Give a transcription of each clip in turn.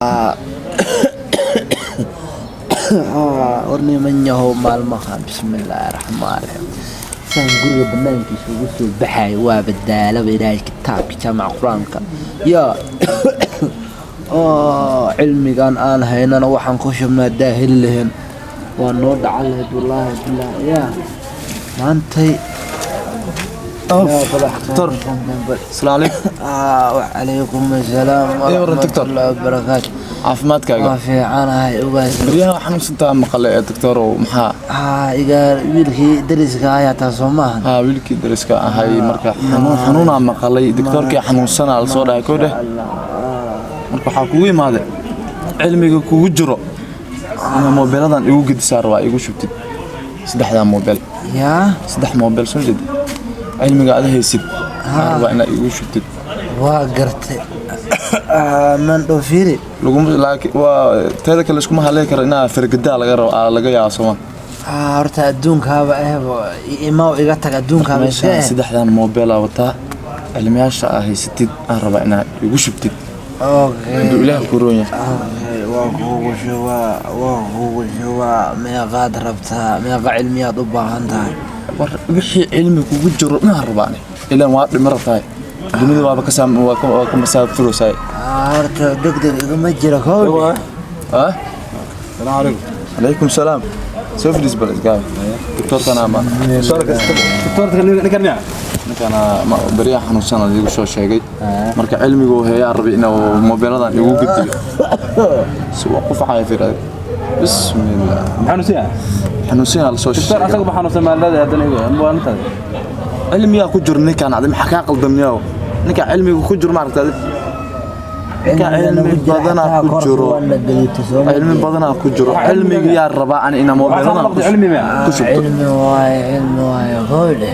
War niman yahow, maalmahan, bismillaahi raxmaan raxiim, saan guriga banaankiisa ugu soo baxayo waaba daalaba. Ilaahay kitaabka jaamaca Qur-aanka yaa oo cilmigan aan haynana waxaan ku shubnaa daahili lahayn, waa noo dhacan lahayd, wallaahi bilaahi. Yaa maantay. Doctor. Asalaamu calaykum. Wacalaykum asalaam. Ee, waran, doctor. Waraxmatullaahi wabarakaatu. Caafimaadkaaga? Waa fiicanahay, ugaas. Baryahan waxaa xanuunsantaa maqale ee doctorow, maxaa? Haa, iga wiilkii dariska ayaa taa, soo maahan? Haa, wiilkii dariska ahay. Marka xanuun xanuunaa maqalay, doctorkii xanuunsanaa lasoo dhahay koo dheh. Marka waxaa kugu imaaday cilmiga kugu jiro inaa moobeeladan igu gedisaa rabaa, igu shubtid saddexdaa moobeel. Yaa? Saddex moobeel soo jeed, cilmiga aad haysid waxaan rabaa inaad igu shubtid. Waa gartay, mandhow fiiri. Laguma, laakiin waa teeda kale iskuma hadlay karo inaa fargadaa laga rabo aa laga yaabo, sooma? Haa, horta adduunkaaba ehbo imaw iga tag, adduunkaaba iska meeshaan eh. Saddexdan moobeelaa wataa, cilmiyaasha aa haysatid aan rabaa inaad igu shubtid. Okay. Hadduu Ilaah ku roon yahay. Okay, waa kuugu shubaa, waa kuugu shubaa. Meeqaad rabtaa? Meeqa cilmiyaad u baahan tahay? War wixii cilmi kugu jiro dhan rabaa ani, ilaan waa dhimi rabtahay, dunida waaba ka saam waa ka masaafuraysaa. Horta deg deg igama jiro kow. Ah, calaykum salaam. Soo fadhiis bal, isgaab doctorkana ma Doctorka ninkan miya? Ninkana ma baryaha xanuunsan igu soo sheegay. Marka cilmigu heeyaa rabay inuu moobeeladan igu gediyo si waa qufacaya. Fiir, bismillah. Maxaa xanuunsan yahay? Xanuunsan yaa lasoo Doctor sheegay. Asaga ma xanuunsan maalada haddana igu maalintaada. Cilmiyaa ku jiro ninkan. Adi maxaa kaa qaldamniyow? Ninka cilmiga ku jiro maaragta adi, ninka cilmi badanaa ku jiro, cilmi badanaa ku jiro, cilmigiyaa rabaa ani inaa moobeeladan Waxaa cilmi miya? ku shubto. Cilmi waaye, cilmi waaye, kowdhe.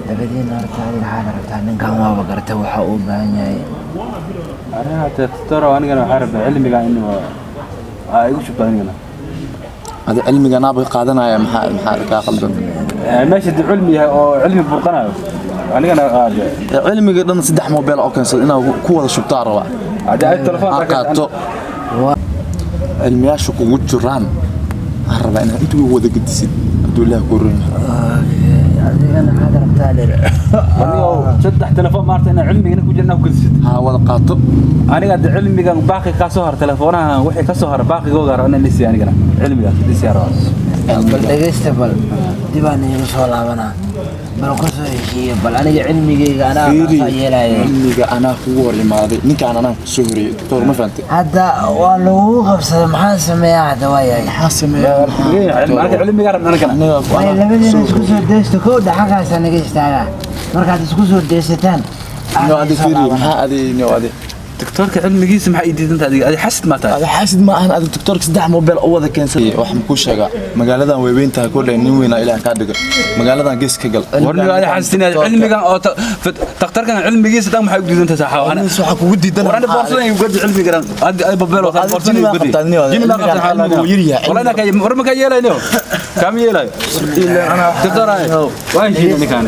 Labadiina horta adiga waxaad rabtaa, ninkan waaba gartay waxa uu u baahan yahay. Arrin hatee doctor, anigana waxaa rabaa cilmiga inuu aa igu shubto anigana. Adi cilmiga naaba qaadanaya, maxaa kaa qaldan? Meesha dee cilmi yahay oo cilmi burqanayo anigana aade. Ee, cilmiga dhan saddex moobeel oo keensada inaa ku wada shubtaa rabaa. Hadii ay telefoon ha qaato cilmiyaasha kugu jiraan, waxaan rabaa inaad inta ugu wada gedisid, hadduu Ilaah kuu roon yahay. Adigana waxaad rabtaa lir. Anigo saddex telefoon maarta inaa cilmigana ku jirna ku gedisid. Ha wada qaato. Aniga hadda cilmigan baaqi ka soo har, telefoonaha wixii ka soo har baaqigooga raba inaan dhisi, anigana cilmigaas dhisi rabaa. Bal dhegeysta, bal dibaan iigu soo laabanaa, bal ku soo heshiiya, bal aniga cilmigayga anaa Fiiri, soo yeelaya. Cilmiga anaa kugu hor imaaday, ninkaan anaa kusoo horeeyey doctor, ma fahantay? Hadda waa lagu qabsaday, maxaan sameeyaa hadda? Waayahay. Maxaa sameeyaa? Aniga cilmiga rabna anigana. Waay, labadiina isku soo deysto kowdha, xaggaasa naga istaagaa markaad isku soo deysataan. Niyo adi, fiiri, maxaa adi, niyo adi? Doctorka cilmigiisa maxaa ii diidanta adiga? Adi xasid ma tahay? Adi xaasid ma ahan. Adi doctorka saddex moobeel u wada keensaday, waxaan kuu sheegaa magaaladan way weyn tahay koo dhay, nin weynaa Ilaah kaa dhiga, magaaladan gees ka gal. Warniga adi xasidin cilmigan oo takhtarkan cilmigiisa dhan maxay u diidantahay saaxaa? Ana Cilmigiisa waxaa kugu diidan warani boorsadan igu gadi cilmigan adi adi babeel oo Adi boorsadan jini igu baa gadi. qabtaa, niyo. Jini baa Cilmigan qabtaa. cilmigu wuu yar yahay. Wallahi inaa ka war ma ka yeelayno, kaama yeelayo doctor. Waa heshiina ninkaan.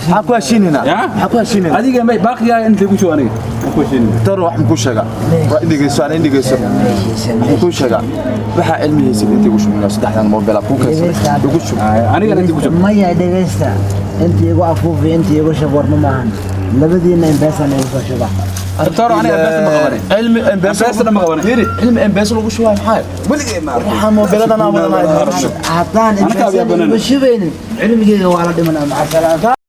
Maxaa ku heshiinaynaa? Ya? Maxaa ku heshiinaynaa? Adiga may baaqigaa inta ku shubo, aniga ku heshiinina. Doctor, waxaan kuu sheegaa waa indhigeyso, aan indhigeyso, waxaan kuu sheegaa waxaa cilmi haysid inta igu shubnaa, saddexdan moobeel aa kuu keensaday igu shub. Anigana inta ku shubo. Maya, dhegeysta, inta igu afuufi, inta igu shub, warma maahan, labadiina M-Pesa igu soo shuba. Doctor, aniga M-Pesa ma qabanin. Cilmi M-Pesa M-Pesa ma qabanin. Yiri cilmi M-Pesa lagu shubaa maxaa? Weligay ma arkin. Waxaa moobeeladan aan wadanaa. Haddaan Anaka M-Pesa ayaa igu shubaynin, cilmigeyga waa la dhimanaa. Maca salaam.